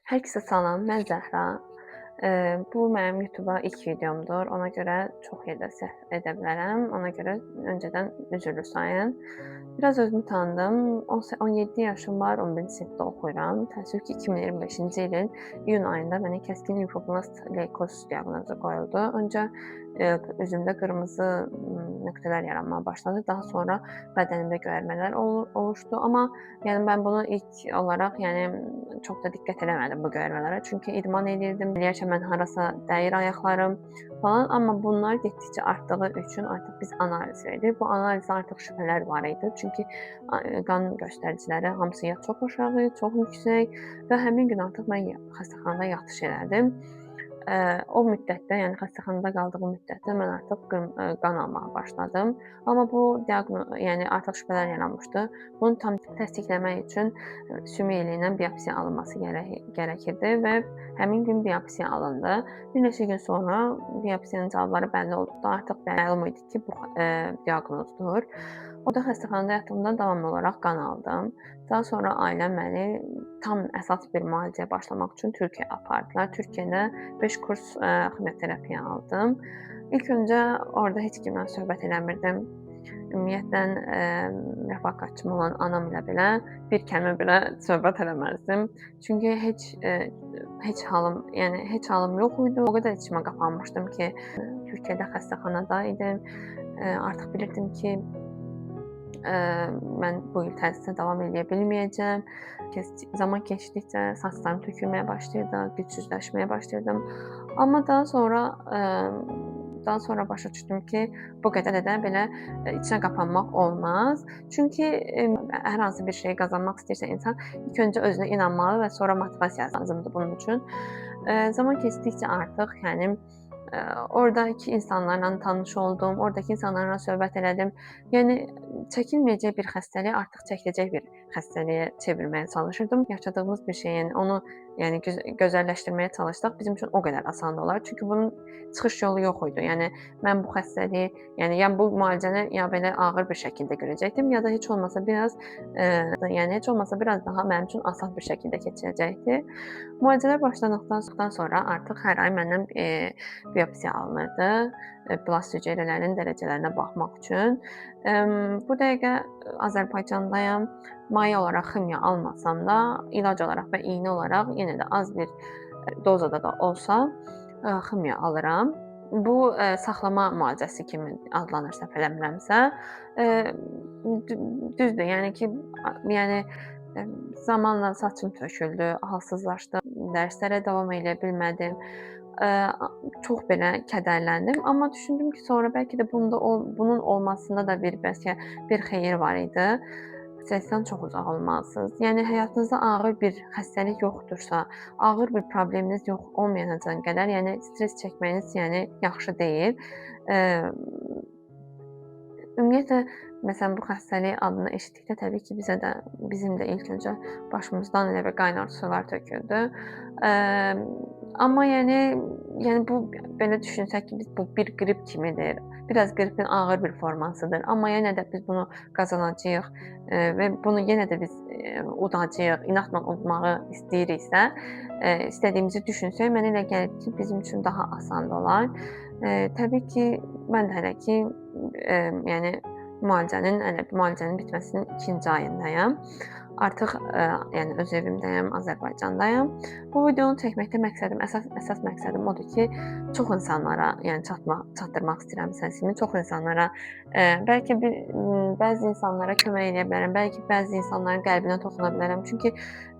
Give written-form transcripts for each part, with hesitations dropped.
Hər kəsə salam, mən Zəhra. Bu mənim YouTube-a ilk videomdur. Ona görə çox yerdə səhv edə bilərəm. Ona görə öncədən üzrlü sayın. Biraz özümü tanıdım. 17 yaşım var, 11-ci sinifdə oxuyuram. Təəssüf ki, 2025-ci ilin iyun ayında mənə kəskin limfoblast leykoz diaqnozu qoyuldu. Öncə üzümdə qırmızı nöqtələr yaranmağa başladı. Daha sonra bədənimdə göyərmələr oluşdu. Amma yəni mən bunu ilk olaraq yəni çox da diqqət eləmədim bu göyərmələrə. Çünki idman edirdim. Deyərkən mən harasa dəyir ayaqlarım falan. Amma bunlar getdikcə artdığı üçün artıq biz analiz verdik. Bu analizdə artıq şübhələr var idi. Çünki qan göstəriciləri hamısı ya çox aşağı, çox yüksək və həmin gün artıq mən xəstəxanada yatış elədim. O müddətdə, yəni xəstəxanada qaldığım müddətdə mən artıq qan almağa başladım. Amma bu diaqnoz, yəni artıq şübhələr yaranmışdı. Bunu tam təsdiqləmək üçün sümük eli ilə biopsiya alınması gərəkirdi və həmin gün biopsiya alındı. Bir neçə gün sonra biopsiyanın cavabları bəlli olduqda artıq məlum idi ki, bu diaqnozdur. Orada xəstəxanada yatdığımdan davamlı olaraq qan aldım. Daha sonra ailəm məni tam əsas bir müalicəyə başlamaq üçün Türkiyəyə apardılar. Türkiyədə 5 kurs ximioterapiya aldım. İlk öncə orada heç kimlə söhbət eləmirdim. Ümumiyyətlə, rəfaqatçım olan anam ilə belə bir kəlmə belə söhbət eləməzdim. Çünki heç halım, yəni heç halım yox idi. O qədər içimə qapanmışdım ki, Türkiyədə xəstəxanada idim. Artıq bilirdim ki, mən bu il təhsilə davam edə bilməyəcəm. Zaman keçdikcə saçlarım tökülməyə başlayırdı, gücsüzləşməyə başlayırdım. Amma daha sonra başa düşdüm ki, bu qədər də belə içinə qapanmaq olmaz. Çünki hər hansı bir şeyi qazanmaq istəyirsə insan ilk öncə özünə inanmalı və sonra motivasiya lazımdır bunun üçün. Zaman keçdikcə artıq yəni oradakı insanlarla tanış oldum, oradakı insanlarla söhbət elədim. Yəni çəkilməyəcək bir xəstəliyi artıq çəkiləcək bir xəstəliyə çevirməyə çalışırdım. Yaşadığımız bir şeyin onu yəni gözəlləşdirməyə çalışsaq bizim üçün o qədər asan olar. Çünki bunun çıxış yolu yox idi. Yəni mən bu xəstəliyi, yəni ya bu müalicəni ya belə ağır bir şəkildə görəcəkdim, ya da heç olmasa biraz yəni heç olmasa biraz daha mənim üçün asan bir şəkildə keçəcəkdi. Müalicələr başlandıqdan sonra artıq hər ay məndən biopsiya alınırdı, blast hüceyrələrinin dərəcələrinə baxmaq üçün. Bu dəqiqə Azərbaycandayam. Maye olaraq ximiya almasam da, ilac olaraq və iynə olaraq yenə də az bir dozada da olsa ximiya alıram. Bu saxlama müalicəsi kimi adlanır, səhv eləmirəmsə. Düzdür, yəni ki, yəni zamanla saçım töküldü, halsızlaşdım, dərslərə davam edə bilmədim. Çox belə kədərləndim, amma düşündüm ki, sonra bəlkə də bunun olmasında da bəlkə bir xeyir var idi. Stressdən çox uzaq olmalısınız. Yəni həyatınızda ağır bir xəstəlik yoxdursa, ağır bir probleminiz yox olmayana qədər, yəni stres çəkməyiniz yəni yaxşı deyil. Ümumiyyətlə, məsələn, bu xəstəlik adını eşitdikdə təbii ki, bizə də, bizim də ilk öncə başımızdan elə bir qaynar sular töküldü. Amma yəni bu belə düşünsək ki, biz bu bir qrip kimidir. Biraz qripin ağır bir formasıdır. Amma yenə də biz bunu qazanacağıq və bunu yenə də biz udacağıq, inatla udmağı istəyiriksə, istədiyimizi düşünsək, mənə elə gəlir ki, bizim üçün daha asan olar. Təbii ki, mən də hələ ki, yəni müalicənin bitməsinin ikinci ayındayam. Artıq yəni öz evimdəyəm, Azərbaycandayam. Bu videonu çəkməkdə məqsədim, əsas məqsədim odur ki, çox insanlara, yəni çatdırmaq istəyirəm səsimi, çox insanlara, bəlkə bəzi insanlara kömək eləyə bilərəm, bəlkə bəzi insanların qəlbinə toxuna bilərəm. Çünki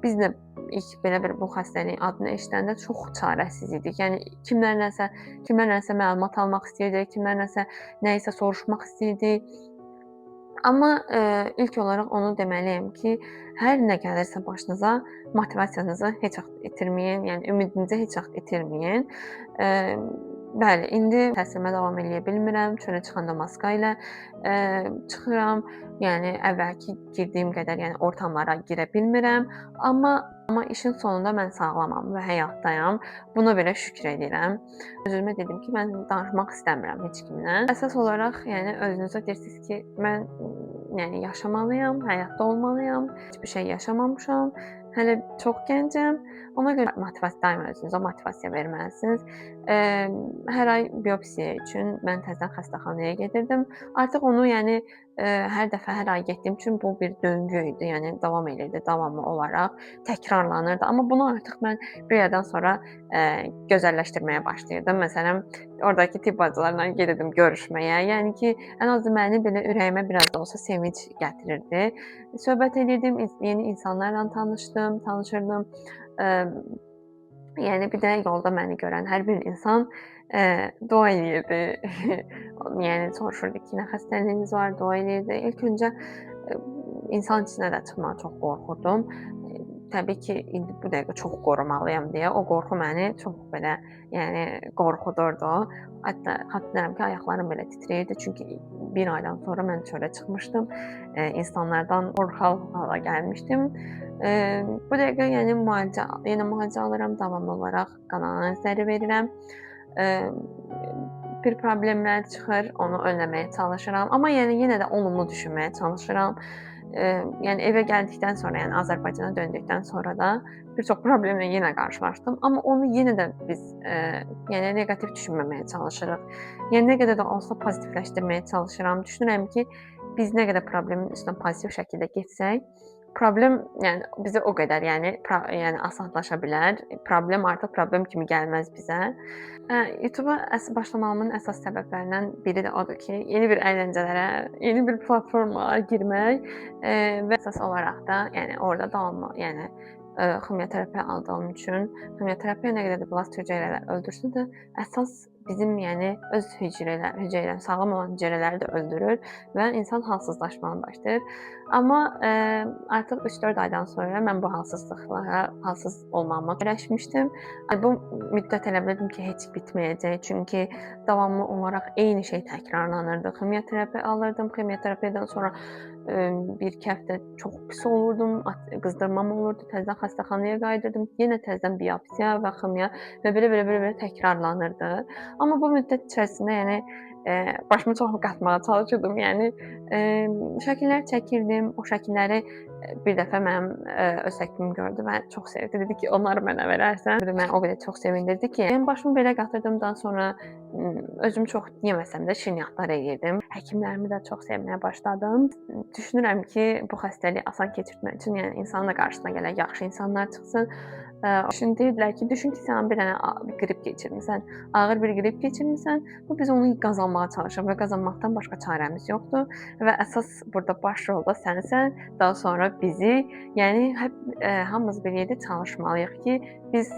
biz də ilk belə bir bu xəstəliyin adını eşidəndə çox çarəsiz idik. Yəni kimlərləsə məlumat almaq istəyirdik, kimlərləsə nəyisə soruşmaq istəyirdik. Amma ilk olaraq onu deməliyəm ki, hər nə gəlirsə başınıza, motivasiyanızı heç vaxt itirməyin, yəni ümidinizi heç vaxt itirməyin. Bəli, indi təhsilimə davam eləyə bilmirəm, çölə çıxanda maska ilə çıxıram, yəni əvvəlki girdiyim qədər yəni ortamlara girə bilmirəm, amma işin sonunda mən sağlamam və həyatdayam. Buna belə şükür edirəm. Özümə dedim ki, mən danışmaq istəmirəm heç kimlə. Əsas olaraq, yəni özünüzə deyirsiniz ki, mən yəni yaşamalıyam, həyatda olmalıyam, heç bir şey yaşamamışam. Hələ çox gəncəm. Ona görə motivasiya daima özünüzə motivasiya verməlisiniz. Hər ay biopsiya üçün mən təzədən xəstəxanaya gedirdim. Artıq onu, yəni hər dəfə hər ay getdiyim üçün bu bir döngü idi, yəni davam edirdi, davamlı olaraq təkrarlanırdı. Amma bunu artıq mən bir yerdən sonra gözəlləşdirməyə başlayırdım. Məsələn, oradakı tibb bacılarla gedirdim görüşməyə. Yəni ki, ən azı məni belə ürəyimə biraz da olsa sevinc gətirirdi. Söhbət edirdim, yeni insanlarla tanışırdım. Yəni bir də yolda məni görən hər bir insan dua eləyirdi. Yəni soruşurdu ki, nə xəstəliyiniz var, dua eləyirdi. İlk öncə insan içinə də çıxmağa çox qorxurdum. Təbii ki, indi bu dəqiqə çox qorumalıyam deyə o qorxu məni çox belə, yəni qorxudurdu. Hətta xatırlayıram ki, ayaqlarım belə titrəyirdi. Çünki bir aydan sonra mən çölə çıxmışdım. İnsanlardan qorxaq hala gəlmişdim. Bu dəqiqə yəni müalicə alıram, davamlı olaraq qan analizləri verirəm. Bir problemlər çıxır, onu önləməyə çalışıram. Amma yəni yenə də olumlu düşünməyə çalışıram. Yəni evə gəldikdən sonra, yəni Azərbaycana döndükdən sonra da bir çox problemlə yenə qarşılaşdım. Amma onu yenə də biz yəni neqativ düşünməməyə çalışırıq. Yəni nə qədər də olsa pozitivləşdirməyə çalışıram. Düşünürəm ki, biz nə qədər problemin üstünə pozitiv şəkildə getsək, problem yəni bizə o qədər, yəni asanlaşa bilər. Problem artıq problem kimi gəlməz bizə. YouTube-a başlamamın əsas səbəblərindən biri də odur ki, yeni bir əyləncələrə, yeni bir platformalara girmək və əsas olaraq da, yəni orada davamlı, yəni ximioterapiya aldığım üçün, ximioterapiya nə qədər də blast hüceyrələr öldürsün də, əsas bizim, yəni öz hüceyrələr, sağlam olan hüceyrələri də öldürür və insan halsızlaşmağa başlayır. Amma artıq 3-4 aydan sonra mən bu halsız olmağıma öyrəşmişdim. Bu müddət elə bilirdim ki, heç bitməyəcək, çünki davamlı olaraq eyni şey təkrarlanırdı. Ximioterapiya alırdım, ximioterapiyadan sonra bir iki həftə çox pis olurdum, qızdırmam olurdu, təzədən xəstəxanaya qayıdırdım, yenə təzədən biopsiya və ximiya və belə təkrarlanırdı. Amma bu müddət içərisində, yəni başımı çox qatmağa çalışırdım. Yəni şəkillər çəkirdim. O şəkilləri bir dəfə mənim öz həkimim gördü və çox sevdi. Dedi ki, onları mənə verərsən. Məni o qədər çox sevindirdi ki, yəni başımı belə qatırdım. Daha sonra özüm çox yeməsəm də şirniyyatlar eləyirdim. Həkimlərimi də çox sevməyə başladım. Düşünürəm ki, bu xəstəliyi asan keçirtmək üçün, yəni insanın da qarşısına gələn yaxşı insanlar çıxsın. Şimdi deyirdilər ki, düşün ki, sən bir dənə qrip keçirmisən, ağır bir qrip keçirmisən, bu biz onu qazanmağa çalışırıq və qazanmaqdan başqa çarəmiz yoxdur və əsas burada baş rolda sənsən, daha sonra bizi, yəni hep hamımız bir yerdə çalışmalıyıq ki, biz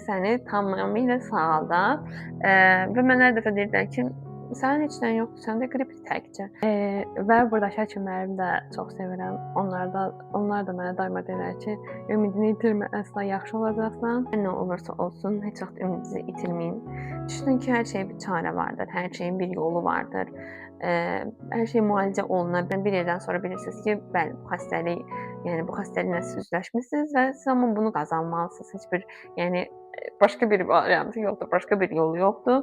səni tamamilə sağaldaq. Və mənə hər dəfə deyirdilər ki, sənin heç nə yoxdur, səndə qrip təkcə. Və buradakı həkimlərimi də çox sevirəm. Onlar da mənə daima deyirlər ki, ümidini itirmə, əsla yaxşı olacaqsan. Nə olursa olsun, heç vaxt ümidinizi itirməyin. Düşünün ki, hər şeyin bir çarə vardır, hər şeyin bir yolu vardır. Hər şey müalicə oluna bilər. Bir yerdən sonra bilirsiniz ki, bəli, bu xəstəlik, yəni bu xəstəliklə siz üzləşmisiniz və siz amma bunu qazanmalısınız. Heç bir, yəni başqa bir variantı yoxdur, başqa bir yolu yoxdur.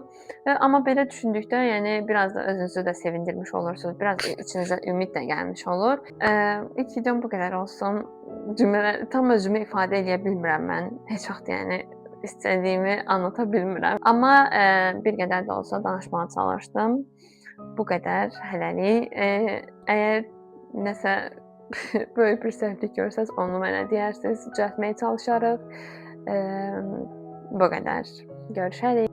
Amma belə düşündükdə, yəni biraz da özünüzü də sevindirmiş olursunuz, biraz içinizə ümid də gəlmiş olur. İlk videom bu qədər olsun. Cümlələr tam özümü ifadə eləyə bilmirəm mən. Heç vaxt yəni istədiyimi anlata bilmirəm. Amma bir qədər də olsa danışmağa çalışdım. Bu qədər hələlik. Əgər nəsə böyük bir səhvlik görsəz, onu mənə deyərsiniz, düzəltməyə çalışarıq. Bu qədər. Görüşərik.